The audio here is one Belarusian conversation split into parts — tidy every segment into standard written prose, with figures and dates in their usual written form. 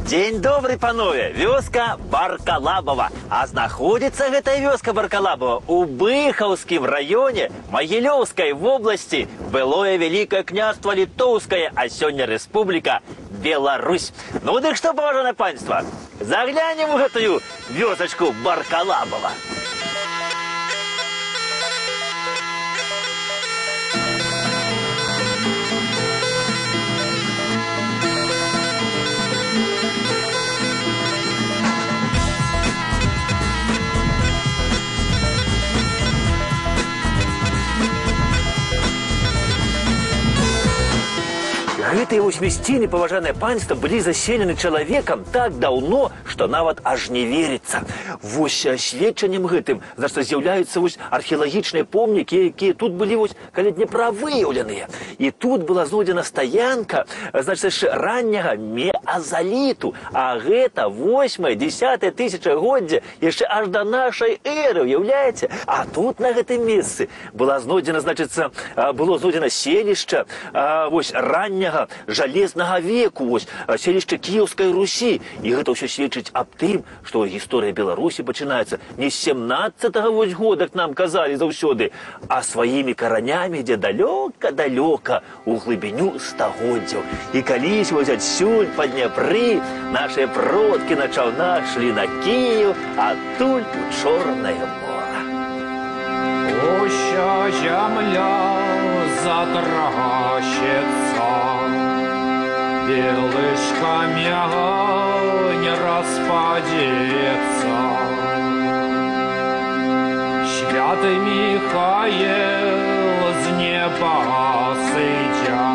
Дзень добрый, панове! Вёска Баркалабава. А знаходзіцца гэтая вёска Баркалабава у Быхаўскім раёне Магілёўскай вобласці, былое Вялікае княства Літоўскае, а сёння Рэспубліка Беларусь. Ну дык што, паважанае панства, заглянем у гэтую вёсачку Баркалабава. Гэтыя вось мясціны, паважанае панства, былі заселены чалавекам так даўно, што нават аж не верыцца. Вось сведчаннем гэтым, за што з'яўляюцца вось археалагічныя помнікі, якія тут былі вось каля Днепра выяўленыя. І тут была знойдзена стаянка, значит, яшчэ ранняга меазаліту, а гэта 8-10 тысячагоддзя яшчэ аж да нашай эры, уяўляеце? А тут на гэтым месцы была знойдзена, значыцца, было знойдзена селішча вось ранняга жалезнага веку, вось селішча Кіеўскай Русі. І гэта ўсё сведчыць аб тым, што гісторыя Беларусі пачынаецца не з 17-го вось года, як нам казалі заўсёды, а сваімі каранямі ідзе далёка-далёка у глыбіню стагоддзяў. І калісь вось адсюль па Дняпры нашыя продкі на чаўнах шлі на Кіеў, а адтуль у Чорнае мора. Уся зямля затращется, белый ж камень не распадется. Святый Михаил с неба сыдя,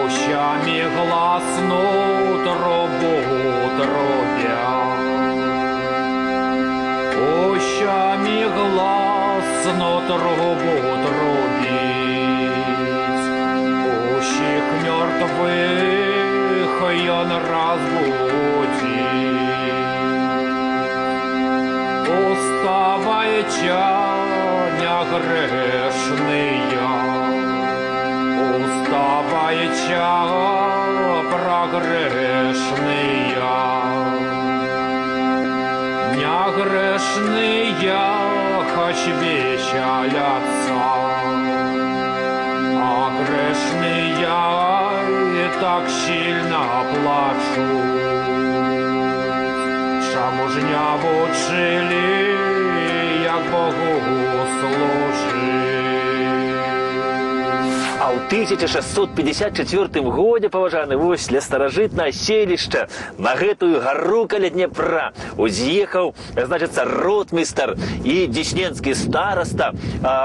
ущами гласну трубу трубя, ущами гласну трубу трубить, ущих мертвых он разбудит. Уставайте, грешные, уставайте, прогрешные, не грешные, хоч веселятся, а грешные и так сильно плачут. Чаму ж не вучили, як Богу служить? А ў 1654 годзе, паважаны, вось для старажытнага селішча на гэтую гару каля Дняпра уз'ехаў, значыцца, ротмістр і дзесненскі стараста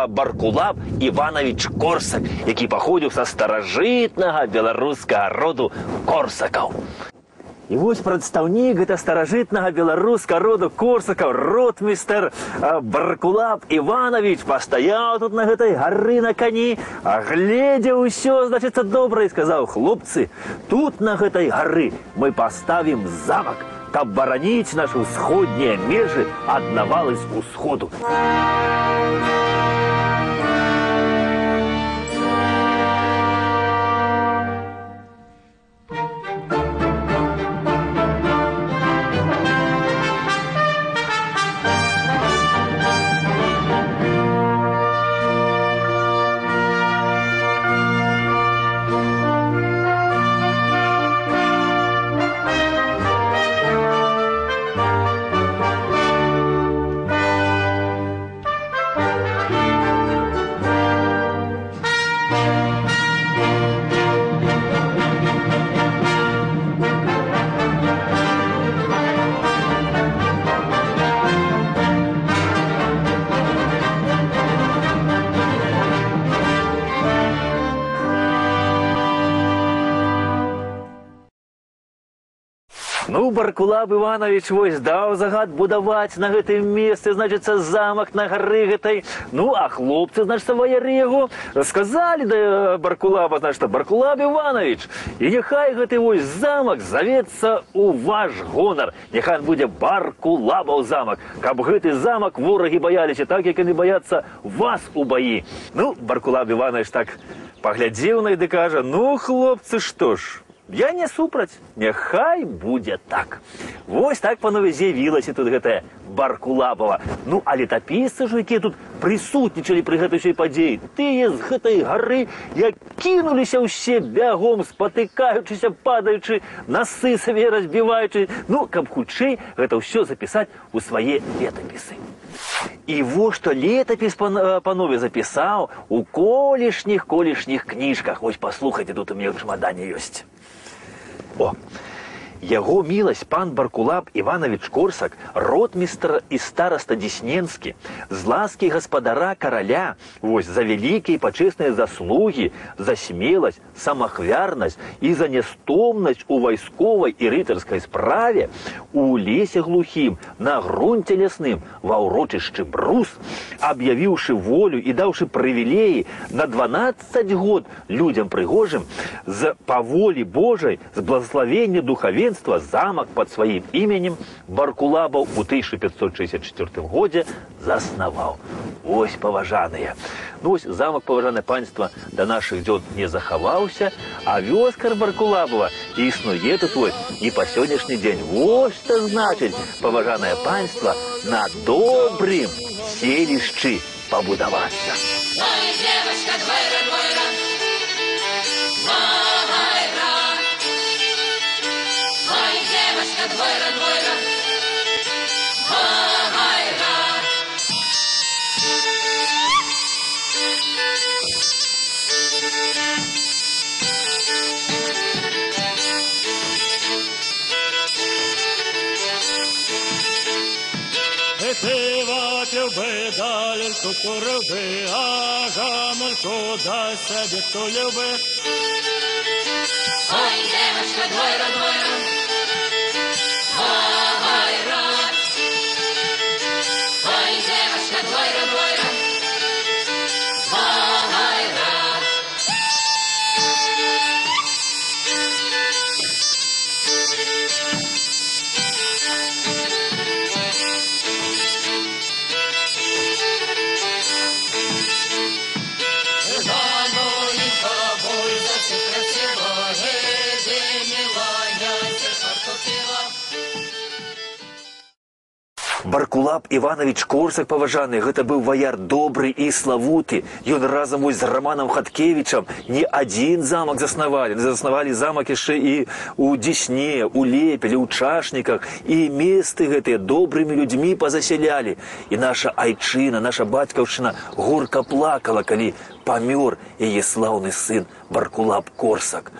Баркулаб Іванович Корсак, які паходзіў са старажытнага беларускага роду Корсакаў. І вось прадстаўнік гэта старажытнага беларускага роду Корсакаў, ротмістр Баркулаб Іванович, пастаяў тут на гэтай гары на кані, агледзеў усё, значыцца, добра, і сказаў: хлопцы, тут на гэтай гары мы паставім замак, каб бараніць нашы ўсходнія межы ад навалы з усходу. Ну, Баркулаб Іванович вось даў загад будаваць на гэтым месцы, значыцца, замак на гары гэтай. Ну, а хлопцы, значыцца, ваяры яго сказалі да Баркулаба, значыцца, Баркулаб Іванович, і няхай гэты вось замак завецца ў ваш гонар, няхай ён будзе Баркулабаў замак, каб гэты замак ворагі баяліся так, як яны баяцца вас у баі. Ну, Баркулаб Іванович так паглядзеў на іх ды кажа: ну, хлопцы, што ж, Я не супраць, няхай будзе так. Вось так, панове, з'явілася тут гэтая Баркулабава. Ну, а летапісцы ж, якія тут прысутнічалі пры гэтай усёй падзеі, тыя з гэтай гары, як кінуліся ўсе бягом, спатыкаючыся, падаючы, насы сабе разбіваючы, ну, каб хутчэй гэта ўсё запісаць у свае летапісы. І во што летапіс, панове, запісаў у колішніх кніжках. Вось паслухайце, тут у мяне ў чамадане ёсць. О, яго міласць пан Баркулаб Іванавіч Корсак, ротмістр і стараста Дзісненскі, з ласкі гаспадара караля, вось за вялікія і пачэсныя заслугі, за смеласць, самахвярнасць і за нястомнасць у вайсковай і рыцарскай справе, у лесе глухім, на грунце лясным, ва ўрочышчы Брус, аб'явіўшы волю і даўшы прывілеі на 12 год людзям прыгожым, з па волі Божай, з благаславення духавенства, замак пад сваім іменем Баркулабаў у 1564 годзе заснаваў. Вось, паважаныя. Ну, вось замак, паважанае панства, да нашых дзён не захаваўся, а вёска Баркулабава існуе тут вось і па сённяшні дзень. Вось што значыць, паважанае панства, на добрым селішчы пабудавацца. Ой, девочка, двойра, двойра, двойра. Ой, девочка, двойра, двойра, двойра. Пиво пил бы, да люльку курил бы, а жанульку да себе тулил бы. Ой, девочка, двойра, двойра, двойра. Ой, девочка, двойра, двойра, двойра. Жануленька, буй за всех красива, эй, милая, сердце купила. Баркулаб Іванавіч Корсак, паважаны, гэта быў ваяр добры і славуты. Ён разам вось з Раманам Хаткевічам не адзін замак заснавалі. Заснавалі замак яшчэ і ў Дзісне, у Лепелі, у Чашніках. І месты гэтыя добрымі людзьмі пазасялялі. І наша айчына, наша бацькаўшчына горка плакала, калі памёр яе слаўны сын Баркулаб Корсак.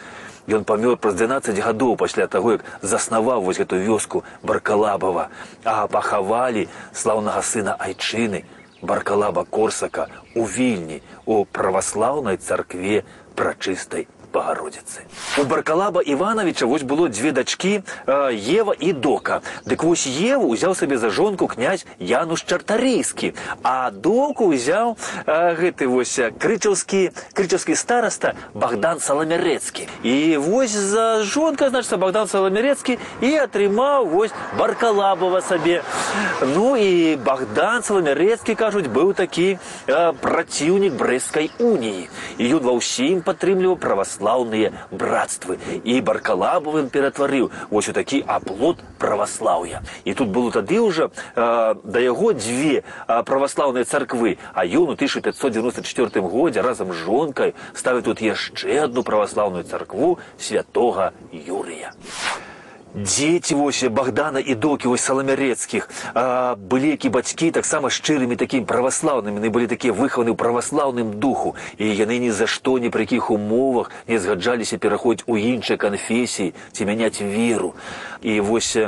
Ён памёр праз 12 гадоў пасля таго, як заснаваў вось гэту вёску Баркалабава, а пахавалі слаўнага сына айчыны Баркалаба Корсака у Вільні, у праваслаўнай царкве Прачыстай Багародзіцы. У Баркалаба Іванавіча вось было дзве дачкі, Ева і Дока. Дык вось Еву ўзяў сабе за жонку князь Януш Чартарыйскі, а Доку ўзяў гэты вось крычаўскі стараста Богдан Саламярэцкі. І вось за жонка, значыцца, Богдан Саламярэцкі і атрымаў вось Баркалабава сабе. Ну і Богдан Саламярэцкі, кажуць, быў такі праціўнік Брэсцкай уніі. І ён ва ўсім падтрымліваў праваслаўныя братствы. І Баркалабавым ператварыў вось у такі аплот праваслаўя. І тут было тады ўжо да яго дзве праваслаўныя царквы, а ён у 1594 годзе разам з жонкай ставіць тут яшчэ адну праваслаўную царкву святога Юрыя. Дзеці вось Богдана і Докі вось Саламярэцкіх былі, які бацькі таксама шчырымі такімі праваслаўнымі, яны былі такія выхаваны ў праваслаўным духу, і яны ні за што, ні пры якіх умовах не згаджаліся пераходзіць у іншыя канфесіі ці мяняць веру. І вось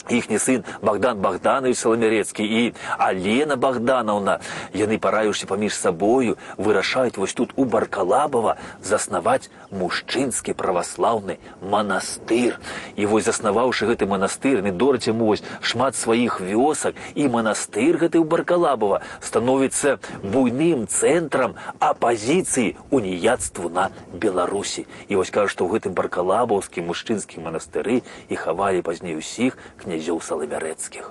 іхні сын Богдан Богданович Саламярэцкі і Алена Богдановна, яны, параіўшыся паміж сабою, вырашаюць вось тут у Баркалабава заснаваць мужчынскі праваслаўны манастыр. І вось заснаваўшы гэты манастыр, яны дораць яму вось шмат сваіх вёсак, і манастыр гэты ў Баркалабава становіцца буйным цэнтрам апазіцыі уніяцтву на Беларусі. І вось кажуць, што ў гэтым баркалабаўскім мужчынскім манастыры і хавалі пазней усіх князёў князёў Саламярэцкіх.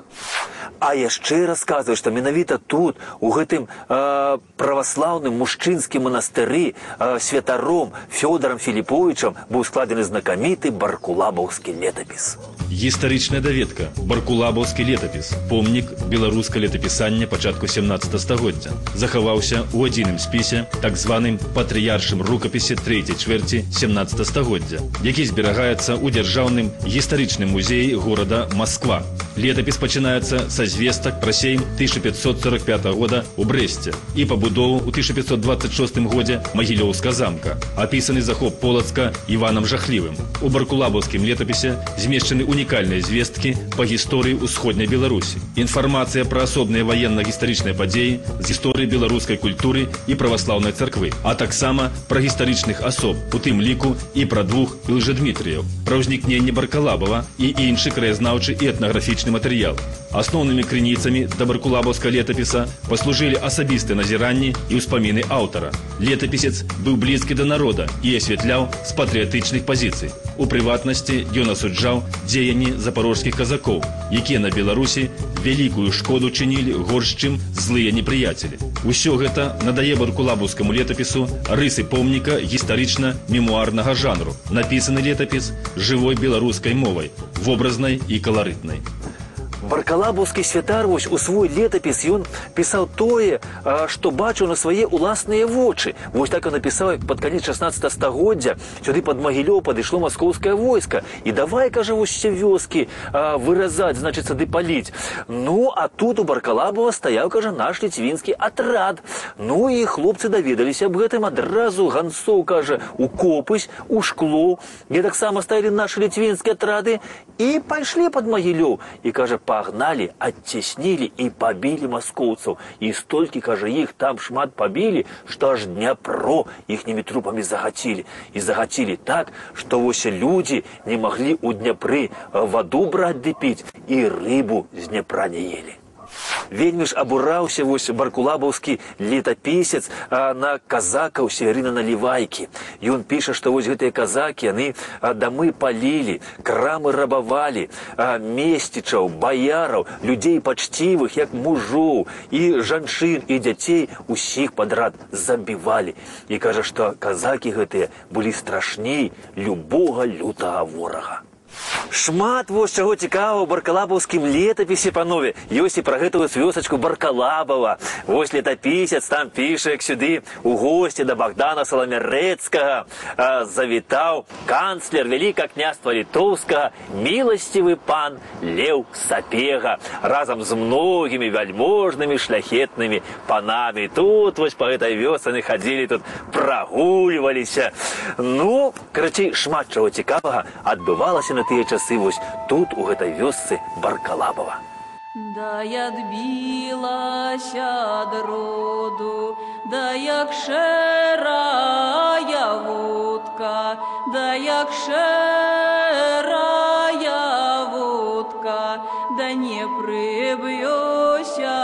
А яшчэ расказваюць, што менавіта тут, у гэтым праваслаўным мужчынскім манастыры святаром Фёдарам Філіповічам быў складзены знакаміты баркулабаўскі летапіс. Гістарычная даведка. Баркулабаўскі летапіс. Помнік беларускага летапісання пачатку 17 стагоддзя. Захаваўся ў адзіным спісе, так званым патрыяршым рукапісе трэцяй чвэрці 17 стагоддзя, які зберагаецца ў дзяржаўным гістарычным музеі горада Масква. Летапіс пачынаецца са звестак пра сейм 1545 года ў Брэсце і пабудову ў 1526 годзе Магілёўскага замка. Апісаны захоп Полацка Іванам Жахлівым. У баркулабаўскім летапісе змешчаны унікальныя звесткі па гісторыі ўсходняй Беларусі. Інфармацыя пра асобныя ваенна-гістарычныя падзеі з гісторыі беларускай культуры і праваслаўнай царквы, а таксама пра гістарычных асоб, у тым ліку і пра двух Ілжэдмітрыяў, пра ўзнікненне Баркалабава і іншы краязнаўчы і этнаграфічны матэрыял. Асноўнымі крыніцамі да баркулабаўскага летапіса паслужылі асабістыя назіранні і ўспаміны аўтара. Летапісец быў блізкі да народа і асвятляў з патрыятычных пазіцый. У прыватнасці ён асуджаў дзеянні запарожскіх казакоў, якія на Беларусі вялікую шкоду чынілі горш, чым злыя непрыяцелі. Усё гэта надае баркулабаўскаму летапісу рысы помніка гістарычна-мемуарнага жанру. Напісаны летапіс жывой беларускай мовай, вобразнай і каларытнай. Баркалабаўскі святар вось у свой летапіс ён пісаў тое, што бачыў на свае ўласныя вочы. Вось так ён напісаў, як пад канец 16 стагоддзя сюды пад Магілёў падышло маскоўскае войска. І давай, кажа, вось усе вёскі выразаць, значыцца, ды паліць. Ну, а тут у Баркалабава стаяў, кажа, наш ліцвінскі атрад. Ну і хлопцы даведаліся аб гэтым, адразу ганцоў, кажа, у Копысь, у Шклоў, дзе таксама стаялі нашы ліцвінскія атрады, і пайшлі пад Магілёў. І, кажа, пагналі, адцяснілі і пабілі маскоўцаў. І столькі, кажа, іх там шмат пабілі, што аж Дняпро іхнімі трупамі загацілі. І загацілі так, што вось людзі не маглі ў Дняпры ваду браць ды піць, і рыбу з Дняпра не елі. Вельмі ж абураўся вось баркулабаўскі летапісец на казакаў Северына Налівайкі. Ён піша, што вось гэтыя казакі, яны дамы палілі, крамы рабавалі, месцічаў, баяраў, людзей пачцівых, як мужоў, і жанчын, і дзяцей усіх падрад забівалі. І кажа, што казакі гэтыя былі страшней любога лютага ворага. Шмат вось чаго цікавага ў баркалабаўскім летапісе, панове. Ёсць і пра гэтую вось вёсачку Баркалабава. Вось летапісец там піша, як сюды у госці да Багдана Саламярэцкага завітаў канцлер Вялікага княства Літоўскага, міласцівы пан Леў Сапега, разам з многімі вяльможнымі шляхетнымі панамі. Тут вось па гэтай вёсцы яны хадзілі, тут прагульваліся. Ну, карацей, шмат чаго цікавага адбывалася на тыя часы вось тут, у гэтай вёсцы Баркалабава. Да я адбілася ад роду, да як шэрая вудка, да як шэрая вудка, да не прыб'юся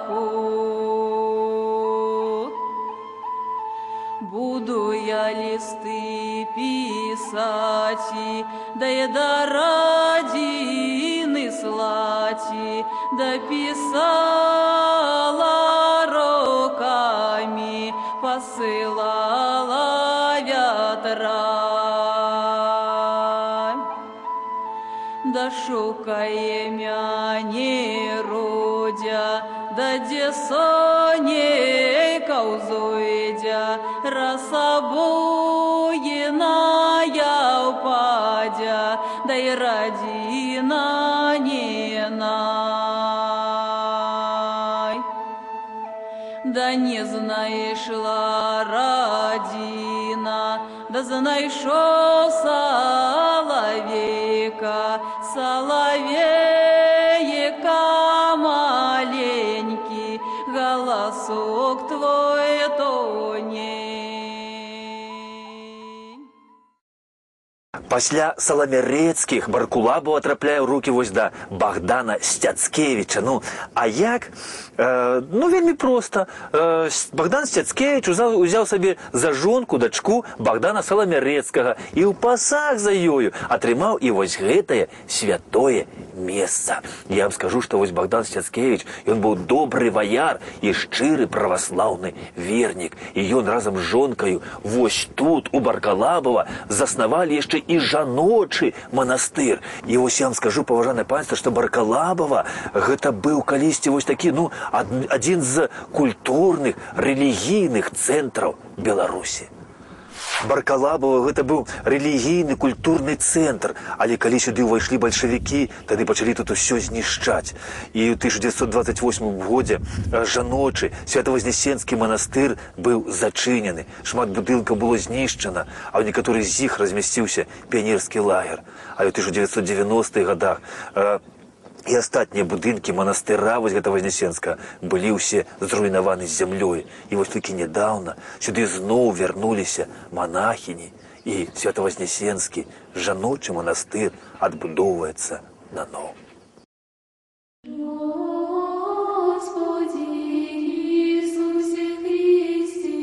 худ. Буду я лісты пісаць, да я да радзіны слаць, да пісала рукамі, пасылала вятра. Да шукае мяне родзя, да дзе сонейка ўзойдзе, раса буйная ўпадзе, да і радзіна не най. Да не знайшла радзіна, да знайшоў салавейка, салавейка маленькі, галасок твой тонень. Пасля Саламярэцкіх Баркулабава трапляе ў рукі вось да Багдана Сцяцкевіча. Ну, а як? Ну, вельмі проста. Богдан Сцяцкевіч узяў сабе за жонку дачку Багдана Саламярэцкага і ў пасаг за ёю атрымаў і вось гэтае святое месца. Я вам скажу, што вось Богдан Стяцкевич, ён быў добры ваяр і шчыры праваслаўны вернік. І ён разам з жонкаю вось тут, у Баркалабава, заснавалі яшчэ і жаночы манастыр. І вось я вам скажу, паважанае панства, што Баркалабава гэта быў калісьці вось такі, ну, адзін з культурных, рэлігійных цэнтраў Беларусі. Баркалабава гэта быў рэлігійны культурны цэнтр, але калі сюды ўвайшлі бальшавікі, тады пачалі тут усё знішчаць. І ў 1928 годзе жаночы Святавазнесенскі манастыр быў зачынены. Шмат будынкаў было знішчана, а ў некаторых з іх размясціўся піянерскі лагер. А ў 1990-х годах і астатнія будынкі манастыра вось гэта Вознесенска былі ўсе зруйнаваны з зямлёй. І вось толькі нядаўна сюды зноў вярнуліся манахіні, і Святавазнесенскі жаночы манастыр адбудоўваецца наноў. Господи Иисусе Христе,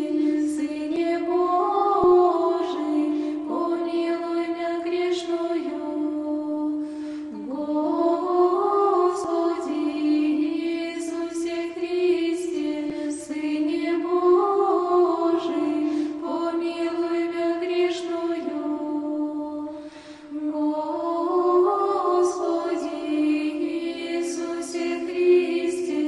Сыне Божий, помилуй мя грешную. Господи Иисусе Христе, Сыне Божий, помилуй мя грешную. Господи Иисусе Христе,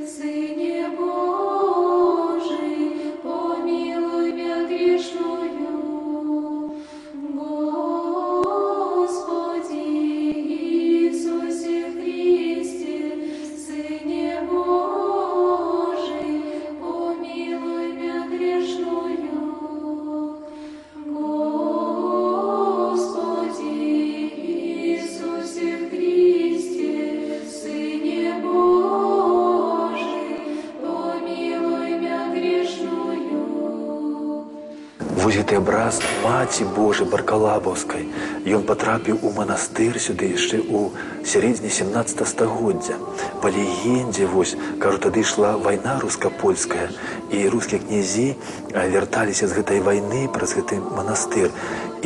Сыне Божий, помилуй мя грешную. Господи Иисусе Христе, Сыне Божий, помилуй мя грешную. Господи Иисусе Христе, Сыне Божий, помилуй мя грешную. Вось гэты абраз Маці Божай Баркалабаўскай. Ён патрапіў у манастыр сюды яшчэ ў сярэдзіне 17 стагоддзя. Па легендзе, вось, кажу, тады ішла вайна руска-польская, і рускія князі вярталіся з гэтай вайны праз гэты манастыр.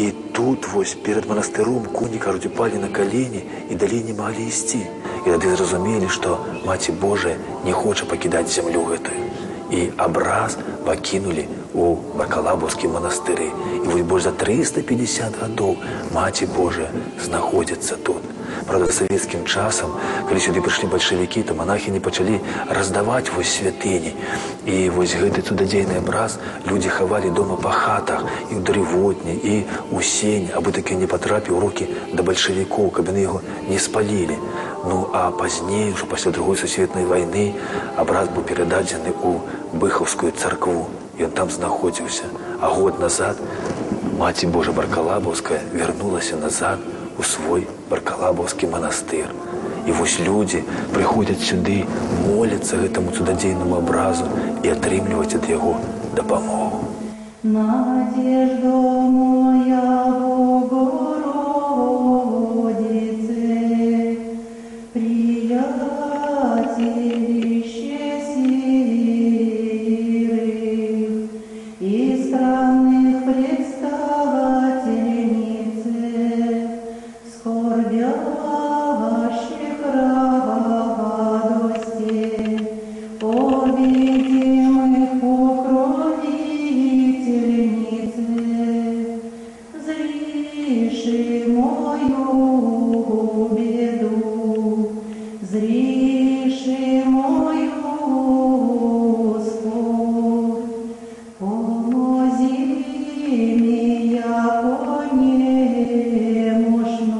І тут вось перад манастыром коні, кажуць, упалі на калені і далей не маглі ісці. І тады зразумелі, што Маці Божая не хоча пакідаць зямлю гэтую. І абраз пакінулі у Баркалабаўскім манастыры. І вось больш за 350 гадоў Маці Божая знаходзіцца тут. Праўда, савецкім часам, калі сюды прыйшлі бальшавікі, то манахіні пачалі раздаваць вось святыні. І вось гэты цудадзейны абраз людзі хавалі дома па хатах, і ў дрывотні, і ў сень, абы такі не патрапіў у рукі да бальшавікоў, каб яны яго не спалілі. Ну а пазней, ужо пасля другой сусветнай вайны, абраз быў перададзены ў Быхаўскую царкву. Ён там знаходзіўся. А год назад Маці Божа Баркалабаўская вярнулася назад у свой Баркалабаўскі манастыр. І вось людзі прыходзяць сюды, моляцца гэтаму цудадзейнаму абразу і атрымліваюць ад яго дапамогу. Надежда моя, Богородице, приятелище сирых и странных предстательнице, скорбящих радости, победимых покровительнице, зриши мою беду, зриши мою скорбь, помози меня, понемощну,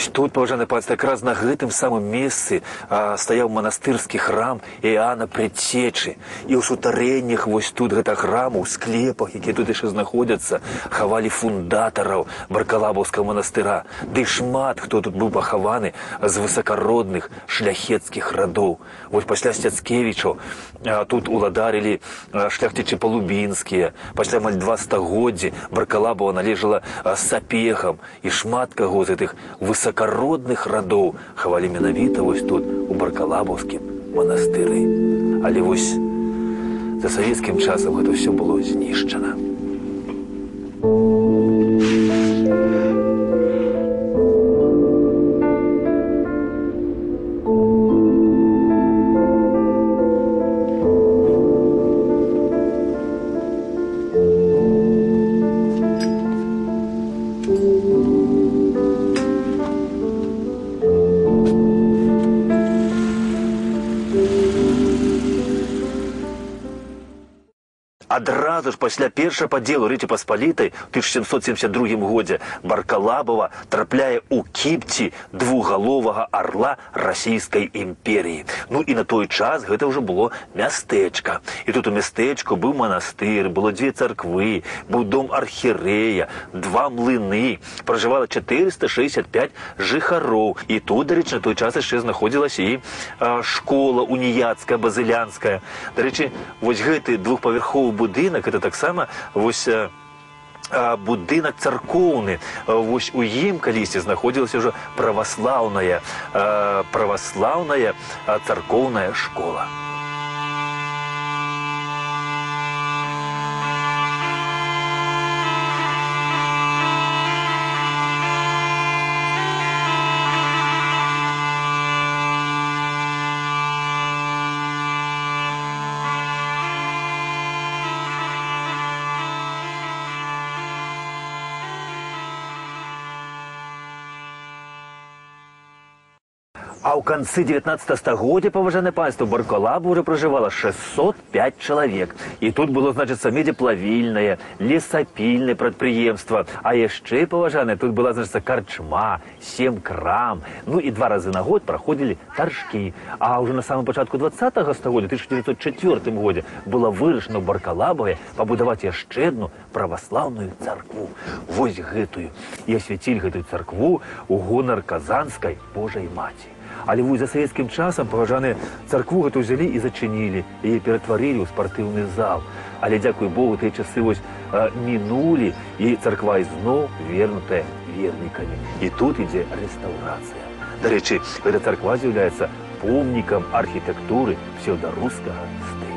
Вось тут, паважаны панства, якраз на гэтым самым месцы стаяў манастырскі храм Іоанна Предтечы. І ў сутарэннях вось тут гэта храму, у склепах, якія тут яшчэ знаходзяцца, хавалі фундатараў Баркалабаўскага манастыра. Ды шмат хто тут быў пахаваны з высакародных шляхецкіх радоў. Вось пасля Сцяцкевічаў тут уладарылі шляхцічы палубінскія. Пасля амаль 2 стагоддзі Баркалабава належала Сапегам, і шмат каго з гэтых высакародных радоў хавалі менавіта вось тут, у Баркалабаўскім манастыры. Але вось за савецкім часам гэта ўсё было знішчана. Адразу ж пасля першага падзелу Рэчы Паспалітай у 1772 годзе Баркалабава трапляе ў кіпці двухгаловага арла Расійскай імперіі. Ну і на той час гэта ўжо было мястэчка. І тут у мястэчку быў манастыр, было дзве царквы, быў дом архірэя, два млыны, пражывала 465 жыхароў. І тут, дарэчы, на той час яшчэ знаходзілася і школа уніяцкая, базылянская. Дарэчы, вось гэты двухпавярховы будынак, это таксама вось будынак царкоўны. Вось у ім калісьці знаходзілася ўжо праваслаўная царкоўная школа. А ў канцы 19 стагоддзя, паважанае панства, Баркалабу ўжо пражывала 605 чалавек. І тут было, значыцца, медзеплавільнае, лесапільнае прадпрыемства. А яшчэ, паважанае, тут была, значыцца, карчма, 7 крам. Ну і 2 разы на год праходзілі таржкі. А ўжо на самым пачатку 20 стагоддзя, 1904 годзе, было вырашана ў Баркалабаве пабудаваць яшчэ адну праваслаўную царкву. Вось гэтую. І асвяцілі гэтую царкву ў гонар Казанскай Божай Маці. Але вось за савецкім часам, паважаныя, царкву гэту ўзялі і зачынілі, яе ператварылі ў спартыўны зал. Але, дзякуй Богу, тыя часы вось мінулі, і царква ізноў вернутая вернікамі. І тут ідзе рэстаўрацыя. Дарэчы, гэта царква з'яўляецца помнікам архітэктуры псеўдарускага стылю.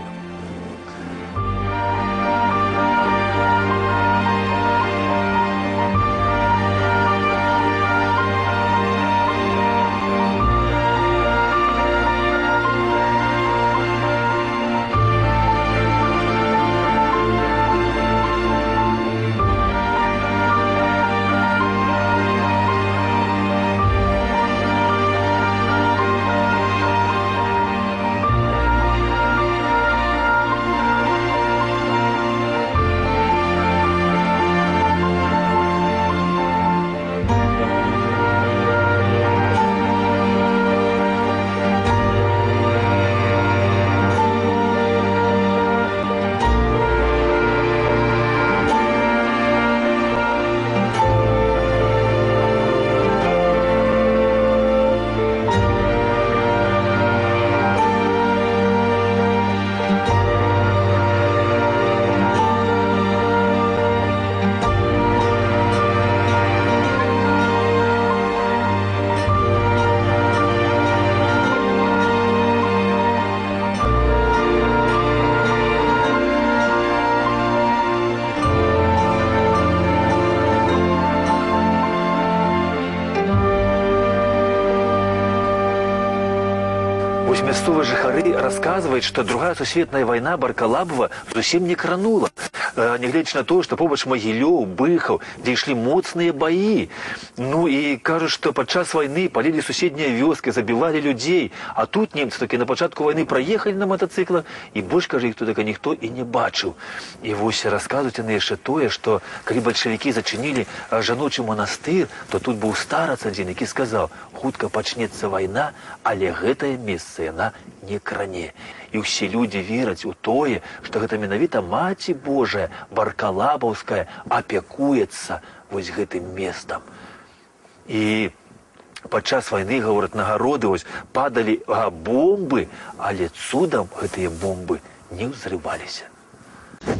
Мясцовыя жыхары расказваюць, што другая сусветная вайна Баркалабава зусім не кранула. Нягледзячы на тое, што побач Магілёў, Быхаў, дзе ішлі моцныя баі. Ну і кажуць, што падчас вайны палілі суседнія вёскі, забівалі людзей. А тут немцы такі на пачатку вайны праехалі на матацыклах, і больш, кажа, іх тут така ніхто і не бачыў. І вось расказваюць яны яшчэ тое, што калі бальшавікі зачынілі жаночы манастыр, то тут быў старац адзін, які сказаў: хутка пачнецца вайна, але гэтае месца яна не кране. І ўсе людзі вераць у тое, што гэта менавіта Маці Божая Баркалабаўская апякуецца вось гэтым местам. І падчас вайны, гавораць, на гароды вось падалі бомбы, але цудам гэтыя бомбы не ўзрываліся.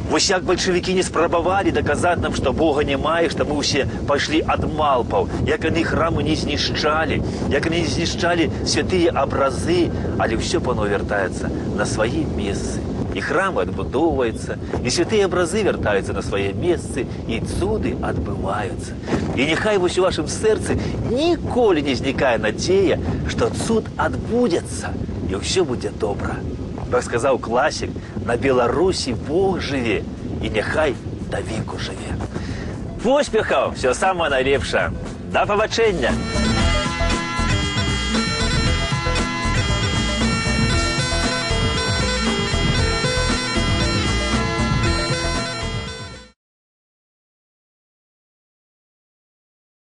Вось як бальшавікі не спрабавалі даказаць нам, што Бога няма і што мы ўсе пайшлі ад малпаў, як яны храмы не знішчалі, як яны не знішчалі святыя абразы, але ўсё пано вяртаецца на свае месцы. І храмы адбудоўваюцца, і святыя абразы вяртаюцца на свае месцы, і цуды адбываюцца. І няхай вось у вашым сэрцы ніколі не знікае надзея, што цуд адбудзецца, і ўсё будзе добра. Як сказаў класік, на Беларусі Бог жыве, і няхай да веку жыве. Поспехаў, всё самае найлепшае. Да пабачэння!